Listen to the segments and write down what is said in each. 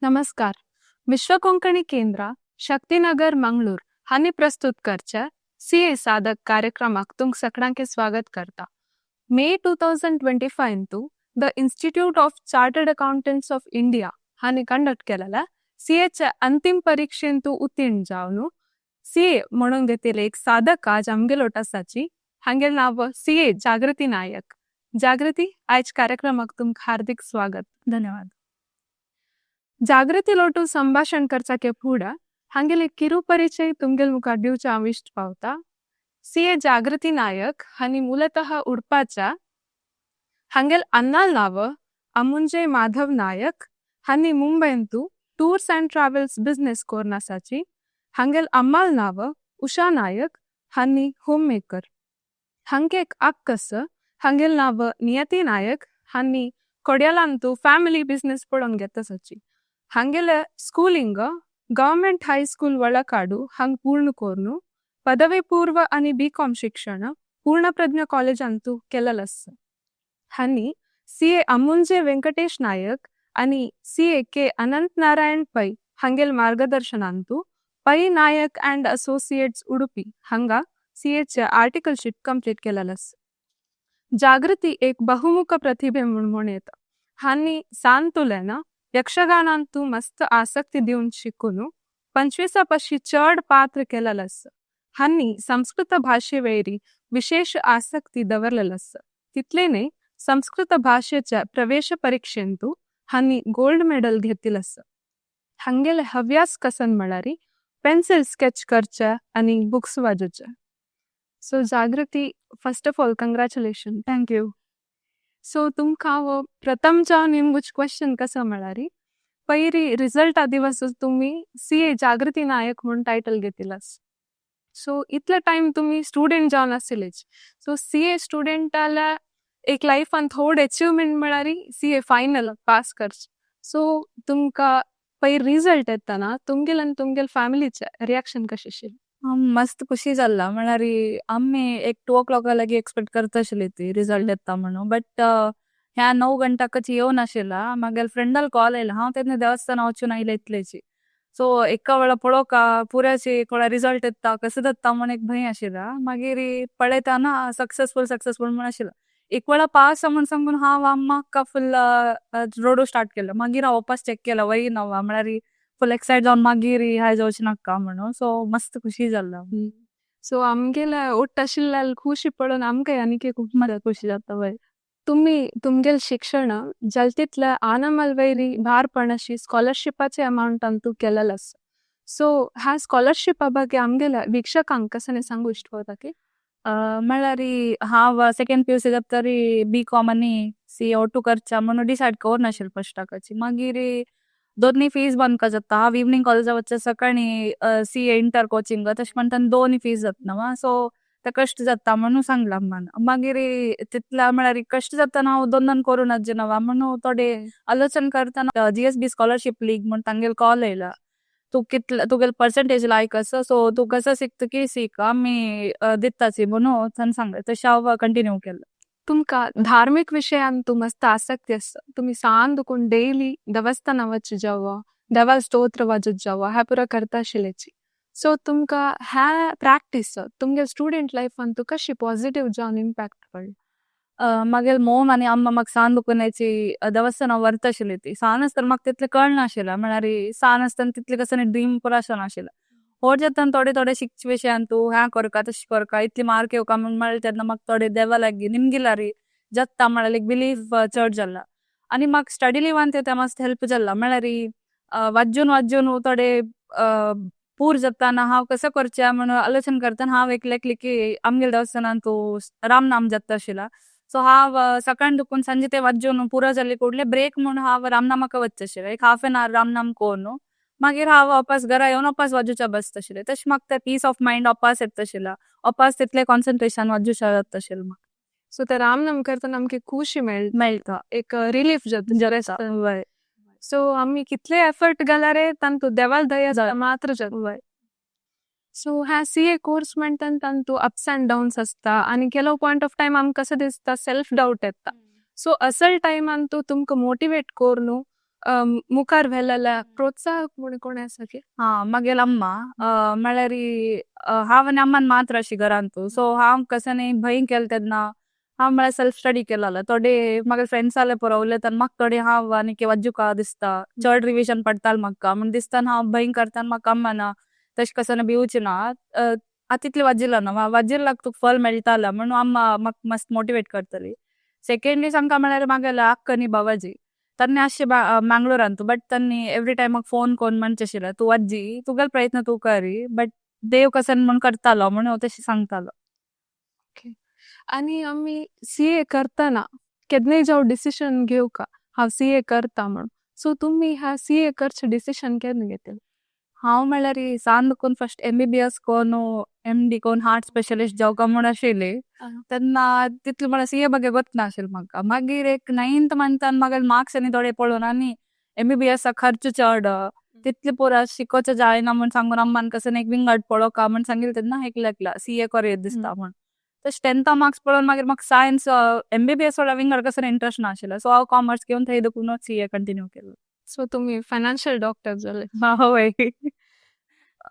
नमस्कार. विश्व कोंकणी केंद्र, शक्तीनगर, मंगळूर हांणी प्रस्तुत करचे सीए साधक कार्यक्रमाक तुमक सगळ्यांके स्वागत करता. मे 2025 the Institute of Chartered Accountants of India हांणी कंडक्ट केलेला सीएच्या अंतिम परीक्षेंतु उत्तीर्ण जावन सीए म्हणून घेतलेले एक साधक आज आमगेलोट आसाची. हांगेल नाव सीए जागृती नायक. जागृती, आयज कार्यक्रमाक तुमकां हार्दिक स्वागत. धन्यवाद. जागृती लोटू संभाषण करचाके फुडा हांगेले किरू परिचय तुमगेल मुखार दिवचा हांव इश्ट पावता. सीए जागृती नायक हांणी ಮೂಲತಃ उडपाच्या. हांगेल अन्नाल नाव अमुंजय माधव नायक. हांणी मुंबयंतू टूर्स अँड ट्रॅव्हल्स बिझनेस कोरून आसाची. हांगेल अम्माल नाव उषा नायक. हांणी होम मेकर. हांगे एक अक्कस. हांगेल नाव नियती नायक. हांणी कोड्यालांतू फॅमिली बिझनेस पळोवन घेतासाची. हांगेले स्कूलिंग गव्हर्मेंट हायस्कूल, वळकाडू हांग पूर्ण कोर्नु पदवी पूर्व आणि बी.कॉम शिक्षण पूर्णप्रज्ञ कॉलेजांतू केलेलं आसा. हांणी सी.ए. अमुंजे वेंकटेश नायक आणि सी.ए. के अनंत नारायण पै हांगेल मार्गदर्शनांतू पै नायक अँड असोसिएट्स, उडुपी हांगा सी.एचे आर्टिकलशिप कंप्लीट केलेलं आसा. जागृती एक बहुमुख प्रतिभे म्हूण म्हण येता. हांणी सांतुलेन यक्षगानांतू मस्त आसक्ती दिवन शिकून 25 पशी चड पात्र केलेलं आसा. हांणी संस्कृत भाषेवयरी विशेष आसक्ती दवरलेलं आसा. तितलेने संस्कृत भाषेच्या प्रवेश परीक्षेंतू हांणी गोल्ड मेडल घेतिल आसा. हांगेले हव्यास कसन म्हळ्यार पेन्सिल स्केच करचे आणि बुक्स वाजोवचे. So Jagruti, first of all, congratulation. Thank you. So तुमकां हांव प्रथम जावन निमगुच क्वेश्चन कसो म्हळ्यार, पयरी रिजल्टा दिवस तुमी सीए जागृती नायक म्हूण टायटल घेतिलास. सो इतले टायम तुमी स्टुडंट जावन आशिल्लेच. सो सीए स्टुडंटाल्या एक लायफान थोड अचिवमेंट म्हळ्यार सीए फायनल पास करचे. सो तुमकां पयर रिजल्ट येतना तुमगेल आनी तुमगेल फॅमिलीचे रिएक्शन कशें आशिल्लें? मस्त खुशी जाल्ला. म्हळ्यार आमी एक 2 ओ क्लॉका लागी एक्सपेक्ट करता आशिल्ली ती रिजल्ट येता म्हणून, बट ह्या 9 घंटाकच येवन आशिल्ला. मागीर फ्रेंडाल कॉल आयला. हांव तेन्ना देवस्थान वचून आयले इतलेची. सो एका वेळा पळोवका पुऱ्याची कोणा रिजल्ट येता, कसो जाता म्हण एक भंय आशिल्ला. मागीर पळयतना सक्सेसफुल, सक्सेसफुल म्हण आशिल्ला. एक वेळा पास म्हण सांगून हांव अम्माक फुल रोडू स्टार्ट केलो. मागीर हांव वापस चॅक केला, वय नवा. म्हळ्यार फुल एक्सायट जावन मागीर हाय जावचें नाका म्हणून. सो मस्त खुशी जाल्ला. सो आमगेले ಒಟ್ಟು आशिल्ल्या खुशी पळोवन आमकां आनीक खूब मस्त खुशी जाता, वय. तुमी तुमगेल शिक्षण जलतीतल्या आनमलवैरी भार पणशी स्कॉलरशिपाचे अमाउंटान तूं केलेलं आसा. सो ह्या स्कॉलरशिपा ಬಗ್ಗೆ आमगेल्या वीक्षकांक कसं सांगू इष्ट की? म्हळ्यार हांव सेकंड पीयूसी जातरी बी कॉम आनी सी ए टू करचा म्हणून डिसायड करूं नाशिल्लें फस्टाकच. मागीर दोन्ही फीज बांदका जाता. हांव इवनींग कॉलेजा वचचे, सकाळी सी ए इंटर कोचिंग. तशें म्हणटाना दोन फीज जाता न्हू, सो ते कश्ट जाता म्हणून सांगला अम्मान. मागीर तितल्या म्हळ्यार कश्ट जाताना हांव दोन दोन करूं नज न्हू म्हणून थोडे आलोचन करतना जीएसबी स्कॉलरशीप लीग म्हण तांगेल कॉल येयला. तूं कितले तुगेले पर्सेंटेज लायक आसा, सो तूं कसो शिकता की सीक, आमी दिताची म्हणून ताणें सांगलें. तशें हांव कंटिन्यू केलें. तुमकां धार्मीक विशयान तूं मस्त आसक्ती आसा. तुमी सान दुकून डेली देवस्थाना वच जावो, देवा स्तोत्र वाजत जावो, ह्या पुरा करता आशिल्ल्याची. सो तुमकां ह्या प्रॅक्टीस तुमगे स्टुडंट लायफान तूं कशी पॉझिटिव्ह जावन इम्पॅक्ट पडली? मागीर मोम आनी अम्मा म्हाका सान दुकुनाची देवस्थाना व्हरता आशिल्ली ती. सान आसतना म्हाका तितलें कळनाशिल्लें. म्हळ्यार सान आसतना तितलें कसं ड्रीम पुरो आसनाशिल्लें. व्हड जातना थोडे थोडे शिकचे विशयान तूं ह्यां करका, तशें करका, इतली मार्क येवका म्हूण मेळटा तेन्ना म्हाका थोडे देवा लागीं निमगिलारी जाता म्हळ्यार एक बिलीफ चड जाला. आनी म्हाका स्टडी लिवान ते मस्त हेल्प जाला. म्हळ्यार वाजून वाजून थोडे पूर जाताना हांव कसो करचें म्हणून आलोचन करतना हांव एकलें की आमगेल्या देवस्थानान तूं रामनाम जाता आशिल्ला. सो हांव सकाळी दुकून सांजे ते वाजून पुरो जाले कुडले ब्रेक म्हणून हांव रामनामाक वचचें आशिल्लें. एक हाफ एन आवर रामनाम करून मागीर हांव वापस घरा येवन वापस वाजूच्या बसता आशिल्लें. तशें म्हाका ते पीस ऑफ मायंड वापस येता आशिल्ला, वापस तितलें कॉन्सन्ट्रेशन वाजूच्या जाता आशिल्लें म्हाका. सो ते रामनाम करतना आमकां खुशी मेळटा. मेळटा. एक रिलीफ जाता. वय. सो आमी कितले एफर्ट घाल्यार तांतू देवाल दया मात्र जाता. वय. सो ह्या सीए कोर्स म्हणटा तांतू अप्स अँड डाउन्स आसता आनी ಕೆಲವು ಪಾಯಿಂಟ್ ಆಫ್ ಟೈಮ್ आमकां कशें दिसता, सेल्फ डाउट येता. सो असल टायमान तूं तुमकां मोटिवेट करून मुखार व्हेलेल्या प्रोत्साहक म्हणून कोण आसा की? हा, मागेल अम्मा. म्हळ्यार हांव आनी अम्मान मात्र अशी घरांतू. सो हांव कसं भंय केलं तेन्ना हांव म्हळ्यार सेल्फ स्टडी केलेलं. थोडे म्हाका फ्रेंड्स आले पुरो उलयतान म्हाका थोडे हांव आनी वाजुका दिसता, चड रिविजन पडताल म्हाका म्हण दिसता. हांव भंय करता, म्हाका अम्मा ना तशें कसं भिवचे ना, आतां तितले वाजिला ना, वाजिल्लाक तुका फल मेळटाला म्हणून अम्मा म्हाका मस्त मोटिवेट करतली. सेकंडली सांगका म्हळ्यार मागेला अक्क आनी बाबाजी. तन्ने अशे मंगळूरांतू, बट तन्नी एवरी टायम म्हाका फोन कोन्न म्हणचे आशिल्ले, तूं वाजी, तुगेले प्रयत्न तूं करी, बट देव कसन म्हण करतालो म्हणून हांव तशें सांगतालो. आनी आमी सीए करताना केदनाय जावं डिसिशन घेवका हांव सीए करता म्हणून, सो तुमी ह्या सीए करचे डिसिशन केन्ना घेतले? हांव म्हळ्यार सान दुखून फर्स्ट एमबीबीएस कोन एमडी कोन हार्ट स्पेशलिस्ट जावका म्हूण आशिल्ली. तेन्ना तितले म्हळ्यार सीए ಬಗ್ಗೆ ಗೊತ್ತनाशिल्लें म्हाका. मागीर एक नायन्थ मंथान म्हाका मार्क्स आनी थोडे पळोवन आनी एमबीबीएस खर्च चड, तितले पुरा शिकोवचें जायना म्हूण सांगून अम्मान कसं एक विंगड पळोवका म्हूण सांगिल्लें. तेन्ना एक लागला सीए करूं दिसता म्हूण. तशें टेंथा मार्क्स पळोवन मागीर म्हाका सायन्स, एमबीबीएस वाला विंगड कसं इंट्रस्ट नाशिल्लो. सो हांव कॉमर्स घेवन थंय देखून सीए कंटिन्यू केलो. सो तुमी फायनान्शियल डॉक्टर जाले. हय.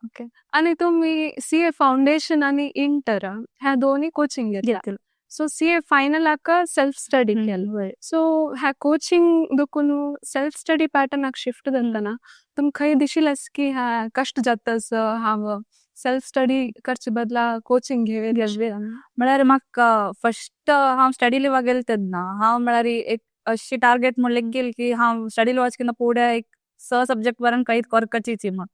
ओके, आनी तुमी सीए फाउंडेशन आनी इंटर ह्या दोन्ही कोचिंग घेतला? घेतलं. सो सीए फायनलाक सेल्फ स्टडी केलं? सो ह्या कोचिंग दुखून सेल्फ स्टडी पॅटर्नाक शिफ्ट जाताना तुमकां खंय दिशिल्लें की ह्या कश्ट जाता, हांव सेल्फ स्टडी करचे बदला कोचिंग घेवे? म्हळ्यार म्हाका फर्स्ट हांव स्टडी लिवा गेले तेन्ना हांव म्हळ्यार एक अशी टार्गेट म्हणलें गेल की हांव स्टडी लिवाच केन्ना फुडें एक स सब्जेक्ट वरन कांयच करकाचीच म्हण.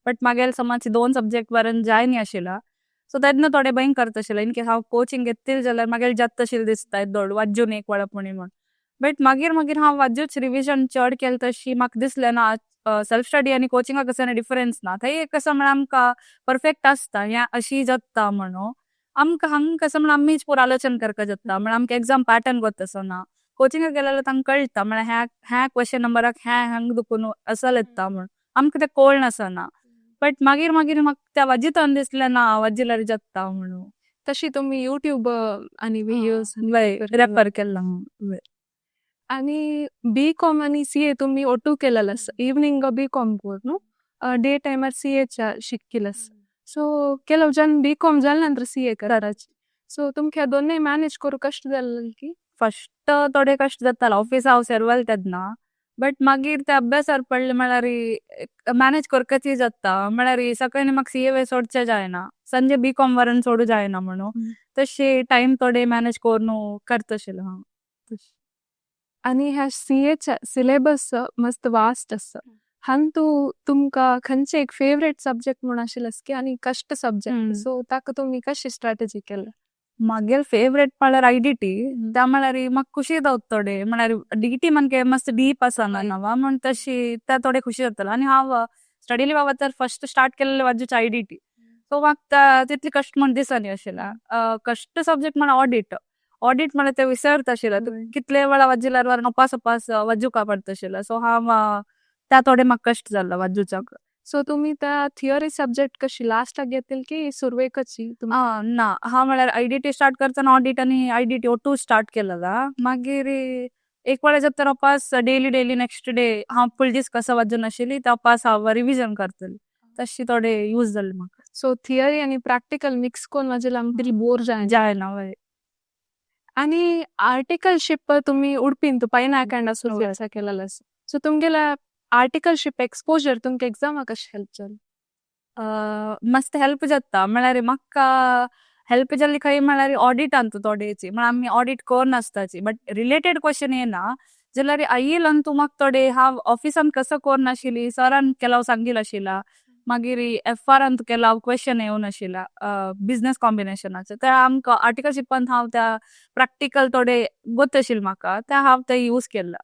बट मागेल समज दोन सब्जेक्ट वरन जाय न्ही आशिल्ला. सो तेन्ना थोडे भंय करता आशिल्लें, इन केस हांव कोचिंग घेतली जाल्यार मागीर जाता आशिल्लें दिसता दोड वाजून एक वेळा पुणी म्हण. बट मागीर मागीर हांव वाजूच रिविजन चड केलें तशी म्हाका दिसलें ना सेल्फ स्टडी आनी कोचिंगाक कसो डिफरन्स ना. थंय कसं म्हळ्यार आमकां परफेक्ट आसता, ह्या अशी जाता म्हणून. आमकां हांग कसं म्हळ्यार आमीच पुरो आलोचन करपाक जाता, म्हळ्यार आमकां एग्जाम पॅटर्न गोत आसना. कोचिंगाक गेल्यार तांकां कळटा, म्हळ्यार ह्या ह्या क्वेश्चन नंबराक ह्या हांग दुखून असल येता म्हण, आमकां तें कळना आसना. बट मागीर मागीर म्हाका त्या वाजितान दिसलें ना वाजिल्यार जाता म्हणून. तशी तुमी युट्यूब आनी व्हिडियोज रेफर केला. आनी बी कॉम आनी सीए तुमी ಒಟ್ಟು केलेलं, इवनिंग बी कॉम करून डे टायमार सीएच्या शिकिलस. सो ಕೆಲವು ಜನ ಬಿ ಕಾಮ್ जाल ನಂತರ सीए कराची. सो तुमकां दोनूय मॅनेज करूं कश्ट जालें की? फर्स्ट थोडे कश्ट जाताले, ऑफिस हांव सर्वल तेन्ना. बट मागीर ते अभ्यासार पडले म्हळ्यार मॅनेज करपाची जाता. म्हळ्यार सकाळी म्हाका सीए वे सोडचे जायना, संजे बी कॉम वरन सोडू जायना म्हणून तशे टायम थोडे मॅनेज करून करतशिल्लें हांव. आनी ह्या सीएच्या सिलेबस मस्त वास्ट आसा. हांतू तुमकां खंयचे एक फेवरेट सब्जेक्ट म्हूण आशिल्लें की आनी कश्ट सब्जेक्ट, सो ताका तुमी कशी स्ट्रॅटजी केली? मागेल फेवरेट म्हळ्यार आयडीटी. त्या म्हळ्यार म्हाका खुशी जाता थोडे, म्हळ्यार डीटी मनके मस्त डीप आसा नवा म्हण तशी त्या थोडे खुशी जाताले. आनी हांव स्टडी लिवा तर फर्स्ट स्टार्ट केलेले वाजूच आयडीटी. सो म्हाका तितले कश्ट म्हण दिसनी आशिल्लें. कश्ट सब्जेक्ट म्हळ्यार ऑडिट. ऑडिट म्हळ्यार ते विसरता आशिल्लें, कितले वेळा वाजिल्यार अपास अपास वाजुका पडता आशिल्लें. सो हांव त्या थोडे म्हाका कश्ट जाल्लो वाजुचाक. सो तुमी त्या थिअरी सब्जेक्ट कशी लास्टाक घेतील की सुरवेकच? ना, हांव म्हळ्यार आयडीटी स्टार्ट करतना ऑडिट आनी आयडीटी ಒಟ್ಟು स्टार्ट केलेला. मागीर एक वेळा जर अपास डेली डेली नेक्स्ट डे हांव फुल दीस कसो वाजून आशिल्ली ते अपास हांव रिविजन करतली, तशी थोडे यूज जाले म्हाका. सो थिअरी आनी प्रॅक्टिकल मिक्स करून वाजिल्यार आमकां तितली बोर जायना. जायना, वय. आनी आर्टिकलशीप तुमी उडपीन पै नायक अँड असोसिएट्सा केलेलं. सो तुमगेल्या आर्टिकलशीप एक्सपोजर तुमकां एग्जामाक कशें हेल्प जालें? मस्त हेल्प जाता. म्हळ्यार म्हाका हेल्प जाल्ली खंय म्हळ्यार ऑडिटांतू थोडेची, म्हळ्यार आमी ऑडिट करनासताची, बट रिलेटेड क्वेश्चन येना जाल्यार आयिल अंतू म्हाका थोडे हांव ऑफिसान कसो करनाशिल्ली, सरान केलाव सांगिल आशिल्ला. मागीर एफ आर अंतू केलाव क्वेश्चन येवन आशिल्ला बिझनेस कॉम्बिनेशनाचे, ते आमकां आर्टिकलशिपान हांव त्या प्रॅक्टिकल थोडे गोत आशिल्लें म्हाका, ते हांव ते यूज केल्ला.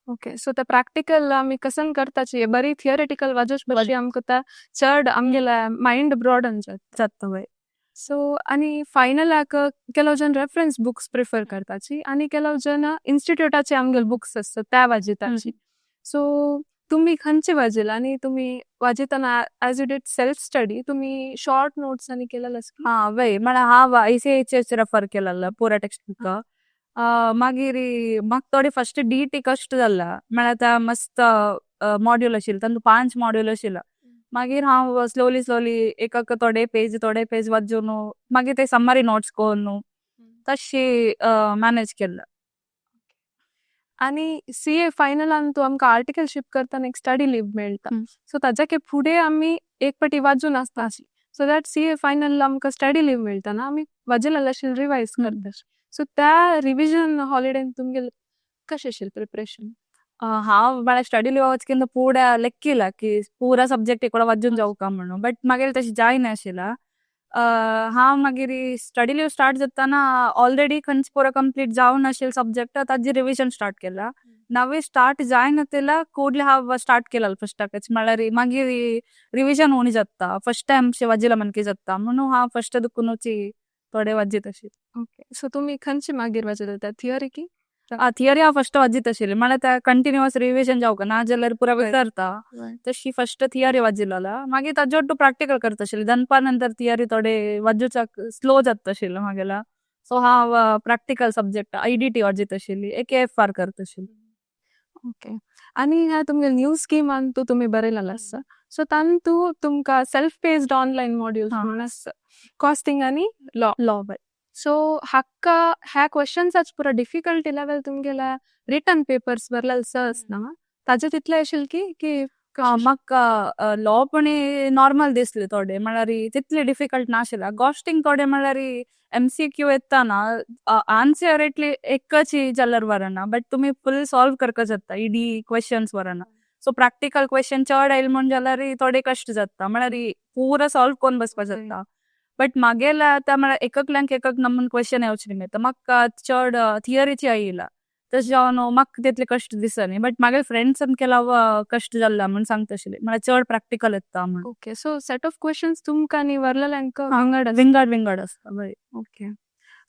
ओके, सो ते प्रॅक्टिकल आमी कसन करताची बरी थिअरिटिकल वाजोच बरी आमकां त्या चड आमगेल्या मायंड ब्रॉडन जाता. जाता, वय. सो आनी फायनलाक ಕೆಲವು जन रेफरन्स बुक्स प्रिफर करताची आनी ಕೆಲವು जन इन्स्टिट्यूटाचे आमगेले बुक्स आसतात त्या वाजिताची. सो तुमी खंयचे वाजिल आनी तुमी वाजितना as you did self study तुमी शॉर्ट नोट्स आनी केलेलं? हा, वय, म्हळ्यार हांव आयसीएच रेफर केलेलं पुरा टेक्स्ट बुक. मागीर म्हाका थोडे फस्ट डीटी कश्ट जाल्ला, म्हळ्यार आतां मस्त मॉड्यूल आशिल्ले, तातूंत पांच मॉड्यूल आशिल्ले. मागीर हांव स्लोली स्लोली एक एक थोडे पेज वाचून, मागीर ते समरी नोट्स करून तशी मॅनेज केलं. आनी सीए फायनलान तूं आमकां आर्टिकलशीप करतना एक स्टडी लीव मेळटा. सो ताच्या फुडें आमी एक पाटी वाजून आसता, सो that CA final आमकां स्टडी लीव मेळटा ना, आमी वाजिल्लें रिवायज करता. सो त्या रिविजन हॉलिडेन तुमगेले कशें आशिल्लें प्रिपरेशन? हांव म्हळ्यार स्टडी लीव वचकिंत पुरा ಲೆಕ್ಕಿಲ್ಲ की पुरा सब्जेक्ट एकवटा वाजून जावका का म्हणून, बट मागीर तशें जायना आशिल्ला. हांव मागीर स्टडी लीव स्टार्ट जाताना ऑलरेडी खंयच पुरा कंप्लीट जावन आशिल्ले सब्जेक्ट ताजी रिविजन स्टार्ट केला. नवे स्टार्ट जायना ಕೂಡ್ಲೆ हांव स्टार्ट केला फस्टाकच, म्हळ्यार मागीर रिविजन उणी जाता, फर्स्ट टायम वाजिला मनके जाता म्हणून हांव फर्स्ट दुकुनूची थोडे वाजीत आशिल्ले. ओके, सो तुमी खंयचे मागीर वाजयता, थियरी की? थियरी हांव फर्स्ट वाजीत आशिल्ले, म्हळ्यार त्या कंटिन्युअस रिविजन जावका ना जाल्यार पुरा विसरता. तशी फर्स्ट थियरी वाजिल्ला, मागीर ताजे ಒಟ್ಟು प्रॅक्टिकल करता आशिल्ले. दनपार नंतर थियरी थोडे वाजुचाक स्लो जाता आशिल्लो मागेला, सो हांव प्रॅक्टिकल सब्जेक्ट आयडीटी वाजीत आशिल्ली, एक एएफआर करता आशिल्ली. ओके, आनी ह्या तुमगे न्यू स्कीमान तूं तुमी बरयलेलो आसा, सो तातूंत तुमकां सेल्फ पेस्ड ऑनलायन मॉड्यूल्स म्हणून आसता, कॉस्टिंग आनी लॉ. लॉ. सो हाका ह्या क्वेश्चन्साच पुरा डिफिकल्टी लेवल तुमगेल्या रिटन पेपर्स बरलेले सर्स ना ताजे तितले आशिल्ले की की म्हाका लॉ पण नॉर्मल दिसले थोडे, म्हळ्यार तितले डिफिकल्ट नाशिल्ले. कॉस्टिंग थोडे म्हळ्यार एमसीक्यू येताना आन्सर इतले एकच जाल्यार वरना, बट तुमी फुल सॉल्व करका जाता इडी क्वेश्चन्स वरना. सो प्रॅक्टिकल क्वेश्चन चड आयल म्हूण जाल्यार थोडे कश्ट जाता, म्हळ्यार पुरा सॉल्व करून बसपा जाता. बट मागेला आतां म्हळ्यार एककल्यांक एकक नमून क्वेश्चन येवचे निमित्त म्हाका चड थियरीची आयला, तशें जावन म्हाका तितले कश्ट दिसनी, बट मागीर फ्रेंड्सान केला कश्ट जाल्ला म्हूण सांगता आशिल्ले, म्हळ्यार चड प्रॅक्टिकल येता म्हूण. Okay, so set of questions तुमकां आनी वरलेल्यांक वांगड? विंगड विंगड आसता, बरें. ओके,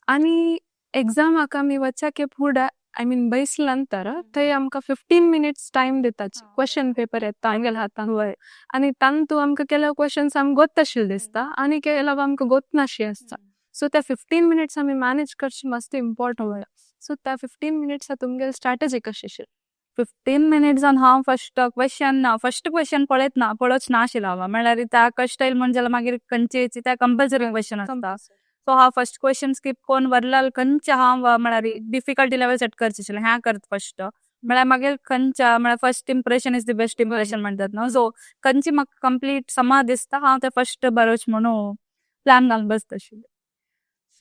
आनी एग्जामाक आमी वचके फुडें, I mean बैसले नंतर थंय आमकां 15 मिनिट्स टायम दितात, क्वेश्चन पेपर येता आमगेल्या हातान आनी तांतू आमकां ಕೆಲವು क्वेश्चन्स आमकां गोत्त आशिल्ले दिसता आनी ಕೆಲವು आमकां गोत्तनाशी आसता. सो त्या 15 मिनिट्स आमी मॅनेज करचे मस्त इम्पॉर्टंट. सो त्या 15 मिनिट्सा तुमगेली स्ट्रॅटजी कशी आशिल्ली? 15 मिनिट्सान हांव फर्स्ट क्वेश्चन पळयत ना, पळोवच नाशिल्लें हांव. म्हळ्यार त्या कश्ट येयल म्हूण जाल्यार मागीर खंयचे त्या कंपल्सरी क्वेश्चन आसता, सो हांव फर्स्ट क्वेश्चन स्किप करून वरलाल खंयचे हांव म्हळ्यार डिफिकल्टी लेवल सेट करचे आशिल्लें. ह्यां करता फर्स्ट, म्हळ्यार मागीर खंयच्या म्हळ्यार first impression is the best impression म्हणटात न्हू, सो खंयची म्हाका कंप्लीट समा दिसता हांव ते फर्स्ट बरोवच म्हणून प्लॅन घालून बसता आशिल्लें.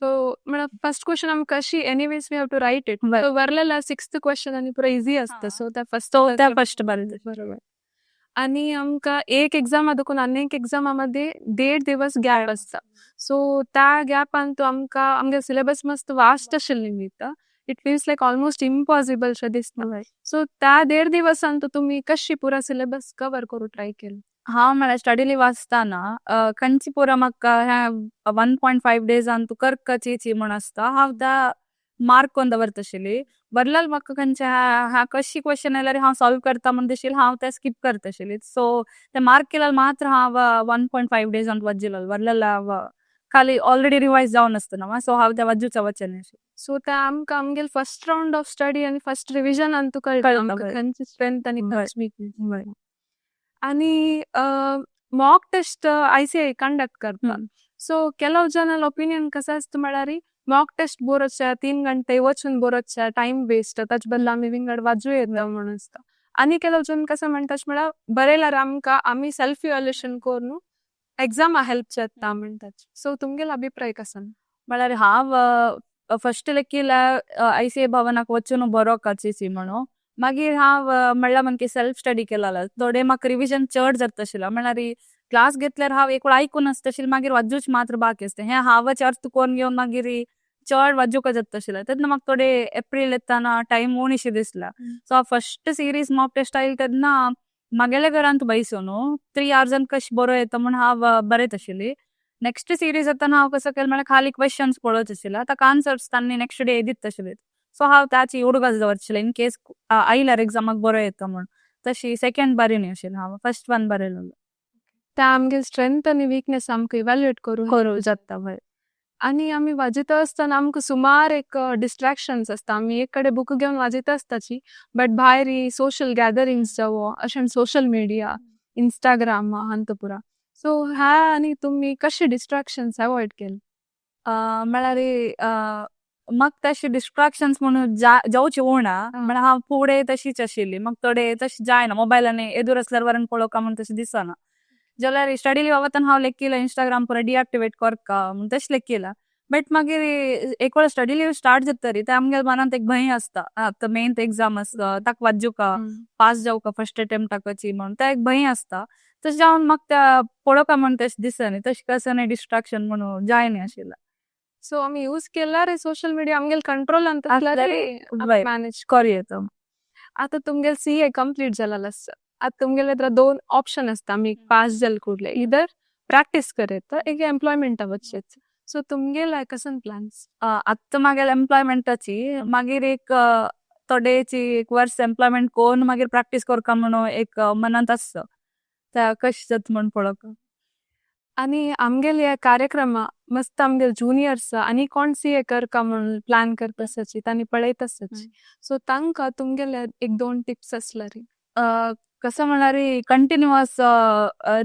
सो म्हळ्यार फर्स्ट क्वेश्चन आमकां कशी anyways we have to write it. So वरलेला sixth question आनी पुरा इजी आसता, सो त्या फर्स्ट सो त्या फर्स्ट बरें. बरोबर. आनी आमकां एक एग्जामा देखून आनी एक एग्जामा मध्ये 1.5 दिवस गॅप आसता. सो त्या गॅपान तूं आमकां आमगे सिलेबस मस्त वास्ट आशिल्ले निमित्त it feels like almost impossible शें दिसता. सो त्या 1.5 दिवसान तुमी कशी पुरा सिलेबस कवर करूं ट्राय केलें? हांव म्हळ्यार स्टडी लीव आसतना खंयची पुरा म्हाका ह्या 1.5 डेजान तूं करकाची म्हूण आसता, हांव त्या मार्क करून दवरता आशिल्ली. बरलाल म्हाका खंयच्या ह्या कशी क्वेश्चन आयल्यार हांव सॉल्व करता म्हूण दिशिल्लें, हांव ते स्कीप करता आशिल्ली. सो ते मार्क केल्यार मात्र हांव 1.5 डेजान वाजिल्लो, वरलेला खाली ऑलरेडी रिवायज जावन आसता ना, सो हांव त्या वाजूचा वचन. सो त्या आमकां आमगेले फर्स्ट रावंड ऑफ स्टडी आनी फर्स्ट रिविजनान तुका कळटा आमकां खंयची स्ट्रेंथ आनी खंयची विकनेस. आनी मॉक टेस्ट आयसीएआय कंडक्ट करता. सो ಕೆಲವು ಜನల ಒಪಿನಿಯನ್ कसा आसता म्हळ्यार मॉक टेस्ट बरोवच्या 3 गंटे वचून बरोवच्या टायम वेस्ट, ताचे बदला आमी विंगड वाजू येता म्हणून आसता. आनी ಕೆಲವು जन कसं म्हणटात म्हळ्यार बरयल्यार आमकां आमी सेल्फ इव्हॅल्युएशन करून एग्जामा हेल्प जाता म्हणटात. सो तुमगेलो अभिप्राय कसो? म्हळ्यार हांव फर्स्ट लेखीला आयसीएआय भवनाक वचून बरोवपाची म्हणून, मागीर हांव म्हणल्यार मनके सेल्फ स्टडी केला, थोडे म्हाका रिविजन चड जाता आशिल्लें. म्हळ्यार क्लास घेतल्यार हांव एक वेळ आयकून आसता आशिल्लें, मागीर वाजूच मात्र बाकी आसता. हें हांवच अर्थ करून घेवन मागीर चड वाजूंक जाता आशिल्लें. तेन्ना म्हाका थोडे एप्रील येताना टायम उणीशी दिसला. So first series mock test आयली तेन्ना म्हागेल्या घरांत बैसून 3 आवर्सान कशें बरो येता म्हूण हांव बरयत आशिल्ली. नेक्स्ट सिरीज येताना हांव कसो केलें म्हळ्यार खाली क्वेश्चन्स पळोवच आशिल्लें, ताका आन्सर्स तांणी नेक्स्ट डे दिता आशिल्ले, सो हांव ताची उडगास दवरता आशिल्लें इन केस आयल्यार एग्जामाक बरो येता म्हूण. तशी सेकंड बरी न्ही आशिल्लें, हांव फर्स्ट वन बरयलेलो. त्या आमगे स्ट्रेंथ आनी विकनेस आमकां इव्हॅल्युएट करूं करूं जाता, हय. आनी आमी वाजयता आसतना आमकां सुमार एक डिस्ट्रॅक्शन्स आसता. आमी एक कडेन बूक घेवन वाजयता आसताची, बट भायर सोशल गॅदरिंग्स जावो, अशें सोशल मिडिया, इंस्टाग्राम अंत पुरा. सो ह्या आनी तुमी कशे डिस्ट्रॅक्शन्स अवॉयड केले? म्हळ्यार म्हाका तशे डिस्ट्रॅक्शन्स म्हणून जावची उणा. म्हळ्यार हांव फुडें तशीच आशिल्ली. म्हाका थोडे तशें जायना, मोबायलान एदोळ आसल्यार वरून पळोवका म्हूण तशें दिसना. जाल्यार स्टडी लिवा वतना हांव लेखिला इंस्टाग्राम पुरा डिएक्टिवेट करका म्हूण तशें लेखिला. बट मागीर एक वेळ स्टडी लीव स्टार्ट जातरी ते आमगेल्या मनांत एक भंय आसता, आतां मेन एग्जाम आसता, ताका वाजुका, पास जावका फर्स्ट अटेम्प्टाकची म्हणून ते एक भंय आसता. तशें जावन म्हाका त्या पळोवका म्हूण तशें दिसना, तशें कसं न्ही डिस्ट्रॅक्शन म्हणून जायना आशिल्लें. सो आमी यूज केल्यार सोशल मिडिया आमगेले कंट्रोल अंत आसल्यार मॅनेज करूं येता. आता तुमगेले सीए कंप्लीट जालेलो आसा. आता तुमगेले हತ್ರ दोन ऑप्शन आसता आमी पास जाले कुडले, इदर प्रॅक्टीस करयता, एक एम्प्लॉयमेंटा वचचें. सो तुमगेले कसन प्लॅन्स? आतां मागेले एम्प्लॉयमेंटाची, मागीर एक थोडेची एक वर्स एम्प्लॉयमेंट कोन्न मागीर प्रॅक्टीस करका म्हणून एक मनांत आसता. त्या कशें जाता म्हूण पळोवका. आनी आमगेले ह्या कार्यक्रमा मस्त आमगेले ज्युनियर्स आनी कोण सीए करका म्हणून प्लॅन करता आसाची, तांणी पळयत आसाची. सो तांकां तुमगेले एक दोन टिप्स आसल्यार? कसं म्हळ्यार कंटिन्युअस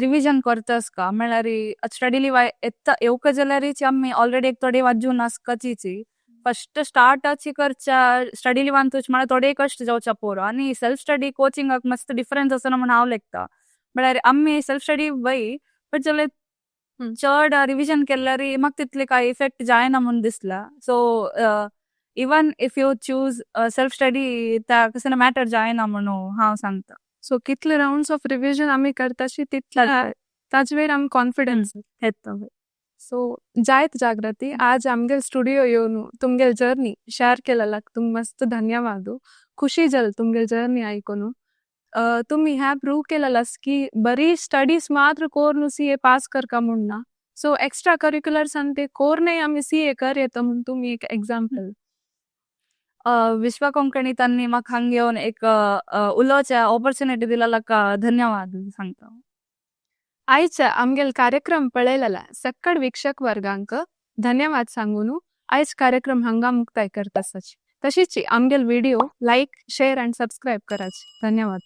रिविजन करता का. म्हळ्यार स्टडी लीव येता येवका जाल्यारीच आमी ऑलरेडी एक थोडे वाजून आसकाचीची. फर्स्ट स्टार्टाची करच्या स्टडी लिवांतूच म्हळ्यार थोडे कश्ट जावच्या पोरो आनी सेल्फ स्टडी कोचिंगाक मस्त डिफरन्स आसा म्हूण हांव लेखता. म्हळ्यार आमी सेल्फ स्टडी वय, बट जाल्यार चड रिविजन केल्यार म्हाका तितले कांय इफेक्ट जायना म्हूण दिसला. So even if you choose self study, त्या कसं मॅटर जायना म्हणून हांव सांगता. सो कितले राउंड्स ऑफ रिविजन आमी करताशी तितले ताजे वयर आमी कॉन्फिडन्स येता. सो जायत जागृती, आज आमगेल स्टुडिओ येवन तुमगेल जर्नी शेअर केलेलाक तुमकां मस्त धन्यवाद. खुशी जाल तुमगेल जर्नी आयकून. तुमी ह्या प्रूव केलेलास की बरी स्टडीज मात्र कोर्न सीए पास करका म्हूण ना, सो एक्स्ट्रा करिक्युलर्स ते कोर्नय आमी सीए कर येता म्हूण तुमी एक एग्जाम्पल. विश्वा कोंकणी तांणी म्हाका हांगा येवन एक उलोवच्या ऑपॉर्च्युनिटी दिलेलाका धन्यवाद सांगता. आयच्या आमगेल कार्यक्रम पळयलेला सक्कड वीक्षक वर्गांक धन्यवाद सांगून आयज कार्यक्रम हांगा मुक्ताय करता. तशीच आमगेल video like, share and subscribe कराची. धन्यवाद.